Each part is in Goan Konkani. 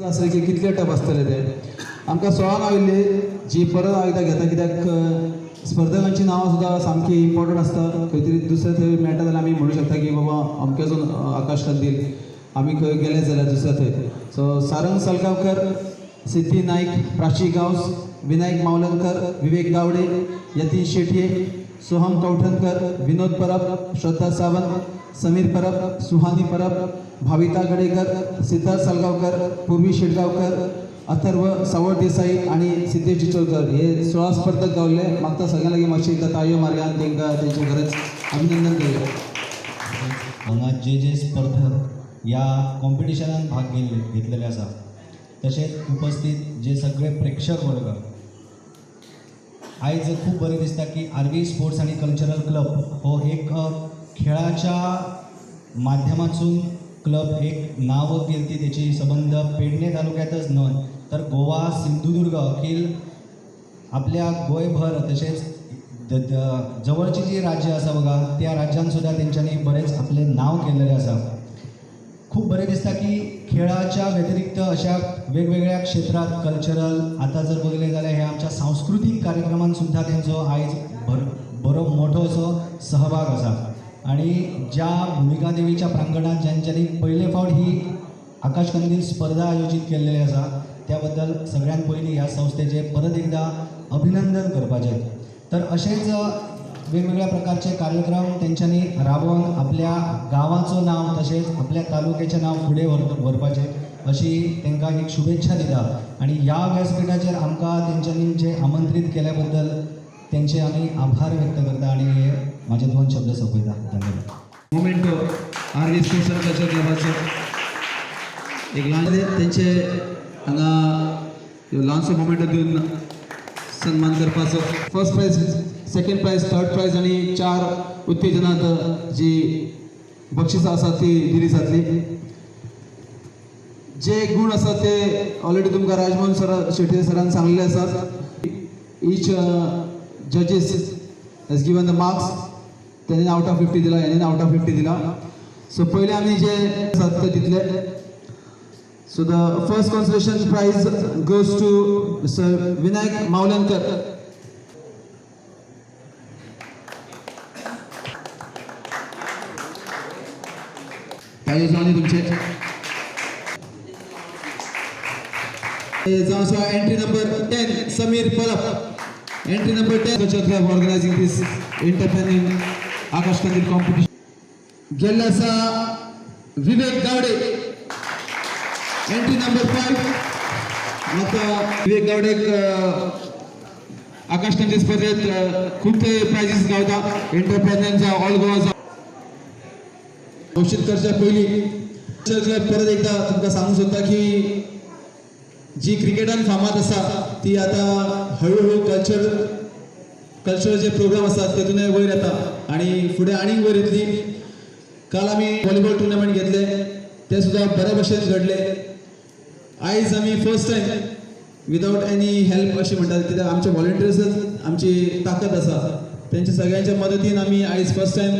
आसले की कितले टफ आसतले ते. आमकां 16 नांव येयल्ली जी परत हांव एकदां घेता, कित्याक स्पर्धकांची नांवां सुद्दां सामकी इम्पॉर्टंट आसता. खंय तरी दुसरे थंय मेळटा जाल्यार आमी म्हणू शकता की बाबा अमक्याचो आकाश कंदील, आमी खंय गेले जाल्यार दुसऱ्या थंय. सो सारंग सालगांवकर, सिद्धी नाईक, प्राची गांवस, विनायक मावलंकर, विवेक गावडे, यतीन शेटये, सोहम कवठणकर, विनोद परब, श्रद्धा सावंत, समीर परब, सुहानी परब, भाविता गडेकर, सिद्धार्थ सालगावकर, पूर्वी शेटगावकर, अथर्व सावळ देसाई आणि सिद्धेश चिचोलकर हे 16 स्पर्धक गावले. म्हाका सगळ्यां लागीं मातशी एकदां ताळयो मारया आनी तांकां तेंचे खरेंच अभिनंदन करूया. हांगा जे जे स्पर्धक ह्या कॉम्पिटिशनान भाग घेतलेले आसा, तशेंच उपस्थित जे सगळे प्रेक्षक वर्ग, आयज खूब बरें दिसता की आरवी स्पोर्ट्स आनी कल्चरल क्लब हो एक खेळाच्या माध्यमातून क्लब एक नाव केली त्याची संबंध पेडणे तालुक्यातच न्हय तर गोवा, सिंधुदुर्ग, अखिल आपल्या गोंयभर, तशेंच जवळची जी राज्य आसा बघा, त्या राज्यान सुद्दां तेंच्यांनी बरेंच आपलें नांव केल्लेलें आसा. खूब बरें दिसता की खेळाच्या व्यतिरिक्त अशा वेगवेगळ्या क्षेत्रात कल्चरल, आतां जर बघितलें जाल्यार हे आमच्या सांस्कृतीक कार्यक्रमान सुद्दां तेंचो आयज बरो मोठो असो सहभाग आसा. आणि ज्या भुमिका देवीच्या प्रांगणात ज्यांच्यानी पयले फावट ही आकाश कंदील स्पर्धा आयोजीत केल्लेली आसा, त्याबद्दल सगळ्यात पयलीं ह्या संस्थेचें परत एकदां अभिनंदन करपाचें. तर अशेंच वेगवेगळ्या प्रकारचे कार्यक्रम तेंच्यांनी राबोवन आपल्या गांवाचो नांव तशेंच आपल्या तालुक्याचें नांव फुडें व्हरपाचें अशी तांकां एक शुभेच्छा दिता. आनी ह्या व्यासपिठाचेर आमकां तेंच्यांनी जे आमंत्रीत केल्या बद्दल तेंचे आमी आभार व्यक्त करता आनी हे म्हाजे दोन शब्द सोंपयता. धन्यवाद. Memento RV sports and culture क्लबाचो एक ल्हान तेंचे हांगा ल्हानसो मोमेंटो दिवन सन्मान करपाचो. First prize, second prize, third prize आनी चार उत्तेजनात जी बक्षिसां आसात ती दिली जातली. जे गुण आसात ते ऑलरेडी तुमकां राजमोहन सर, शेट्टी सरान सांगलेले आसात. Each judges has given the marks. तेणे आउट ऑफ 50 दिला, हेणे आउट ऑफ 50 दिला. सो पयले आमी जे आसात ते दितले. So the first consolation prize goes to Mister Vinayak Mavalankar. ताळयो जावनी तुमचे. जावं आसा entry number 10, Sameer Parab. Entry number 10. Culture Club organizing this Inter Pernem Akash Kandil competition. गेल्ले आसा विवेक गावडे, एंट्री नंबर 5. म्हाका विवेक गावडेक आकाश कंदील स्पर्धेत खूब ते प्रायझीस गावता, इंटर पेरनेम जावं, ऑल गोवा जावं. घोशीत करच्या पयलीं कल्चर क्लब परत एकदां तुमकां सांगूंक सोदता की जी क्रिकेटान फामाद आसा ती आतां हळूहळू कल्चरल जे प्रोग्राम आसात तेतूनय वयर येता आनी फुडें आनीक वयर येतली. काल आमी व्हॉलीबॉल टुर्नामेंट घेतले, ते सुद्दां बरे भशेन घडले. आयज आमी first time without any help अशें म्हणटात, कित्याक आमचे व्हॉलंटियर्सच आमची ताकद आसा. तेंच्या सगळ्यांच्या मदतीन आमी आयज फर्स्ट टायम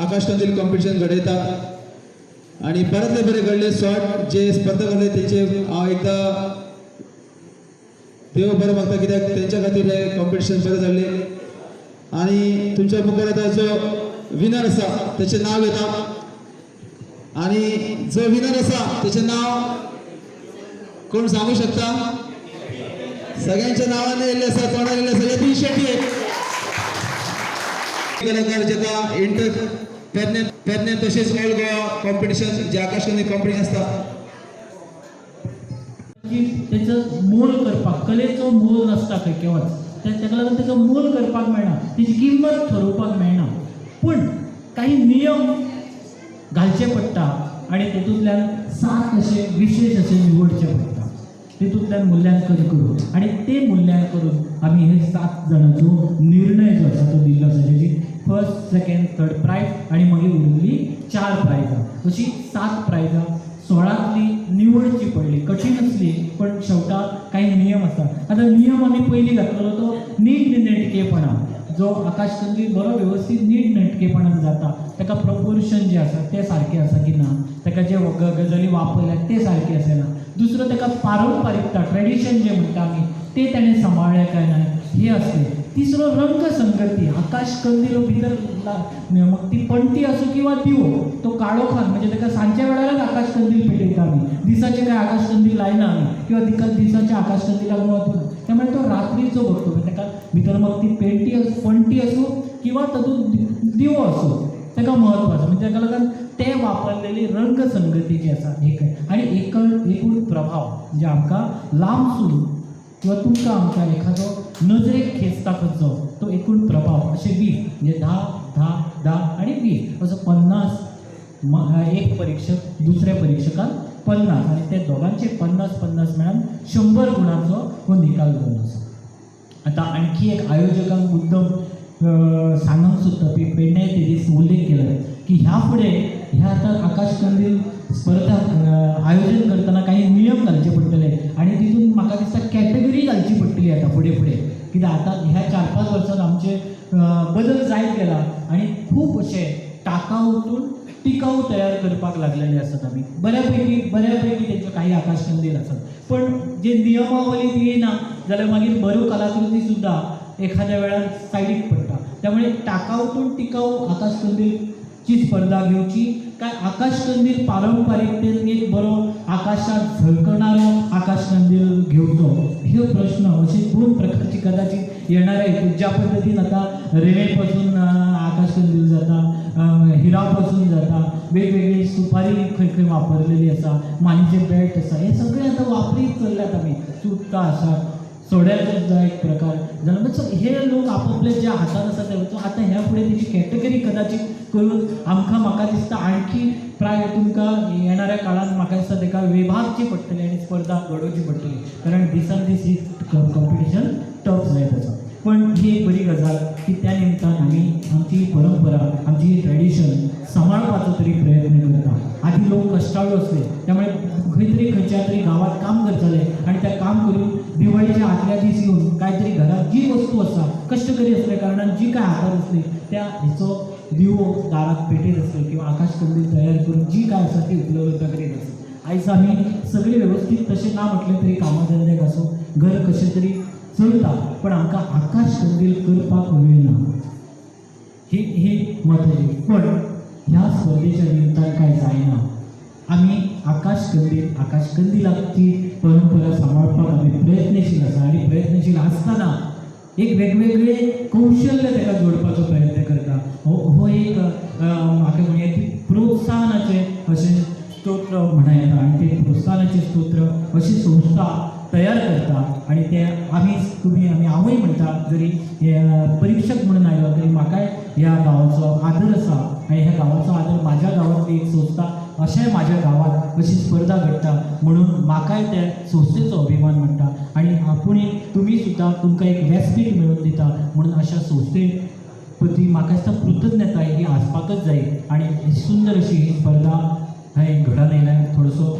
आकाश कंदील कॉम्पिटिशन घडयता आनी बऱ्यांतले बरें घडले. शॉर्ट जे स्पर्धक आसले तेंचे हांव एकदां देव बरें मागता, कित्याक तेंच्या खातीर हें कॉम्पिटिशन बरें जाल्लें. आनी तुमच्या मुखार आतां जो विनर आसा तेचें नांव घेता आनी जो विनर आसा तेचें नांव कोण सांगू शकता? सगळ्यांच्या नावाने येयल्ले आसा, तोंडार येयल्ले आसा, यतीन शेट्टी. कलाकार जेका इंटर पेरणे पेरणे तशेंच ऑल गोवा कॉम्पिटिशन जे आकाश कंदील कॉम्पिटिशन आसता. की तेचो मोल करपाक, कलेचो मोल नासता खंय केन्नाच. ताका लागून तेचो मोल करपाक मेळना, तेजी किंमत ठरोवपाक मेळना. पूण काही नियम घालचे पडटा आनी तेतूंतल्यान सात अशे विशेश अशे निवडचे पडटा, तितूंतल्यान मुल्यांकन करून आनी ते मुल्यांकन करून आमी हे सात जाणांचो निर्णय जो आसा तो दिल्लो आसा, जेची फर्स्ट, सेकंड, थर्ड प्रायज आनी मागीर उरिल्ली चार प्रायजां, अशी सात प्रायजां 16तली निवडची पडली. कठीण आसली, पण शेवटाक काही नियम आसा. आतां नियम आमी पयलीं घातलेलो तो नीट नेटकेपणा. जो आकाश कंदील बरो वेवस्थीत नीट नेटकेपणान जाता, ताका प्रपोर्शन जें आसा तें सारकें आसा की ना, ताका जे गजाली वापरल्यात ते सारके आसा ना. दुसरो, ताका पारंपारिकता, ट्रेडिशन जें म्हणटा आमी, तें ताणें सांबाळ्ळें काय ना हे आसलें. तिसरो, रंगसंगती. आकाश कंदील हो भितर मग ती पणटी आसूं किंवा दिवो, तो काळोखान, म्हणजे ताका सांजच्या वेळारच आकाश कंदील पेटयता आमी, दिसाचे काय आकाश कंदील लायना आमी किंवा दिका दिसाच्या आकाश कंदिलाक म्हत्व ना. त्यामुळे तो रात्रीचो बघतो, म्हणजे ताका भितर मग ती पेंटी पणटी आसूं किंवा तातूंत दिवो आसूं, ताका म्हत्व आसा. म्हणजे ताका लागून ते वापरलेली रंगसंगती जी आसा एक आनी एकूण प्रभाव, म्हणजे आमकां लांबसून किंवा तुमकां आमकां एखादो नजरेक खेचता खंयचो तो एकूण प्रभाव. अशे 20, म्हणजे 10, 10, 10 आनी 20 असो 50 एक परीक्षक, दुसऱ्या परिक्षकान 50 आनी ते दोगांचे 50 50 मेळून 100 गुणांचो हो निकाल जावन आसा. आतां आणखी एक आयोजकांक मुद्दम सांगूंक सोदता, पेडणे तेजेर उल्लेख केला की ह्या फुडें ह्या आतां आकाश कंदील स्पर्धा आयोजन करतना काही नियम घालचे पडटले आनी तितून म्हाका दिसता कॅटेगरी घालची पडटली आतां फुडें फुडें, कित्याक आतां ह्या 4-5 वर्सांत आमचे बदल जायत गेला आनी खूब अशे टाकाऊतून टिकाऊ तयार करपाक लागलेले आसात आमी. बऱ्यापैकी बऱ्यापैकी तेंच्यो काही आकाश कंदील आसात, पण जे नियमावलीत येयना जाल्यार मागीर बऱ्यो कलाकृती सुद्दां एखाद्या वेळार सायडीक पडटा. त्यामुळे टाकाऊतून टिकाऊ आकाश कंदीलची स्पर्धा घेवची काय आकाश कंदील पारंपारिकतेन एक बरो आकाशात झळकणारो आकाश कंदील घेवचो, हे प्रश्न असे दोन प्रकारची कदाचित येणाऱ्या हितून. ज्या पद्दतीन आतां रेंवेपासून आकाश कंदील जाता, हिरापासून जाता, वेगवेगळी सुपारी खंय खंय वापरलेली आसा, मानीचे बेल्ट आसा, हे सगळे आतां वापरीत चल्ल्यात आमी. चुडटां आसात, सोड्याचो सुद्दां एक प्रकार जाल्यार म्हणजे हे लोक आपापले जे हातान आसा ते. आतां ह्या फुडें तेजी कॅटेगरी कदाचित करून आमकां म्हाका दिसता आणखी प्राय तुमकां येणाऱ्या काळांत म्हाका दिसता ताका विभागची पडटली आनी स्पर्धा घडोवची पडटली, कारण दिसान दीस ही कॉम्पिटिशन टफ जायत आसा. पण ही एक बरी गजाल की त्या निमतान आमी आमची परंपरा, आमची ही ट्रेडिशन सांबाळपाचो तरी प्रयत्न करता. आदी लोक कश्टाळू आसले, त्यामुळे खंय तरी खंयच्या तरी गांवांत काम करताले आनी त्या काम करून दिवाळीच्या आदल्या दीस येवन काय तरी घरात जी वस्तू आसा, कश्टकरी असल्या कारणान जी काय हातार आसली त्या हेचो दिवो दारात पेटयत आसले किंवा आकाश कंदील तयार करून जी काय आसा ती उपलब्धता करीत आसली. आयज आमी सगळी वेवस्थीत तशें ना म्हटलें तरी कामाधंद्याक आसूं, घर कशें तरी चलता, पण आमकां आकाश कंदील करपाक वेळ ना, ही ही म्हत्वाची. पण ह्या स्पर्धेच्या निमतान काय जायना, आमी आकाश कंदील, आकाश कंदिलाची परंपरा सांबाळपाक आमी प्रयत्नशील आसा आनी प्रयत्नशील आसतना एक वेगवेगळे कौशल्य ताका जोडपाचो प्रयत्न करता. हो हो एक म्हाका म्हणया की प्रोत्साहनाचें अशें स्तोत्र म्हणा येता आनी ते प्रोत्साहनाचें स्तोत्र अशी संस्था तयार करता आनी ते आमी, तुमी, आमी, हांवूय म्हणटा, जरी हे परिक्षक म्हणून आयलो तरी म्हाकाय ह्या गांवाचो आदर आसा आनी ह्या गांवाचो आदर, म्हाज्या गांवांतली एक संस्था अशेंय म्हाज्या गांवांत अशी स्पर्धा घडटा म्हणून म्हाकाय त्या संस्थेचो अभिमान म्हणटा आनी आपुणूय तुमी सुद्दां तुमकां एक व्यासपीठ मेळोवन दिता म्हणून अशा संस्थे प्रती म्हाका दिसता कृतज्ञताय ही आसपाकच जाय. आनी सुंदर अशी ही स्पर्धा हांवें घडोवन आयल्या. थोडोसो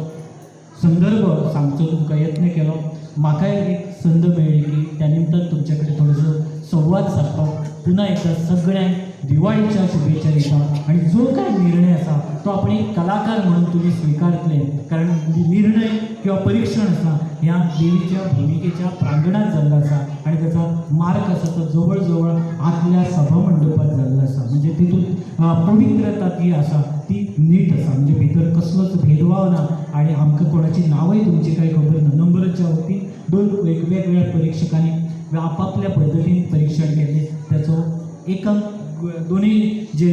संदर्भ सांगचो तुमकां यत्न केलो. म्हाकाय एक संद मेळ्ळी की त्या निमतान तुमचे कडेन थोडोसो संवाद सादपाक. पुन्हा एकदा सगळ्यांक दिवाळीच्या शुभेच्छा दिता आनी जो काय निर्णय आसा तो आपण एक कलाकार म्हणून तुमी स्विकारतले, कारण निर्णय किंवा परीक्षण आसा ह्या देवीच्या भुमिकेच्या प्रांगणात जाल्लो आसा आनी त्याचा मार्क आसा तो जवळ जवळ आदल्या सभा मंडपात जाल्लो आसा. म्हणजे तितून पवित्रता ती आसा ती नीट आसा, म्हणजे भितर कसलोच भेदभाव ना आनी आमकां कोणाची नांवय तुमची कांय खबर ना. नंबराच्या वतीन दोन वेगवेगळ्या परिक्षकांनी आपापल्या पद्दतीन परीक्षण केलें, त्याचो एका दोन्ही जे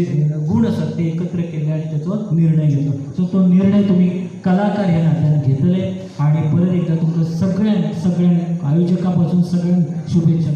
गुण आसात ते एकत्र केले आनी त्याचो निर्णय घेतलो. सो तो निर्णय तुमी कलाकार ह्या नात्यान घेतले आनी परत एकदा तुमकां सगळ्यांक, सगळ्यांक, आयोजकां पासून सगळ्यांक शुभेच्छा.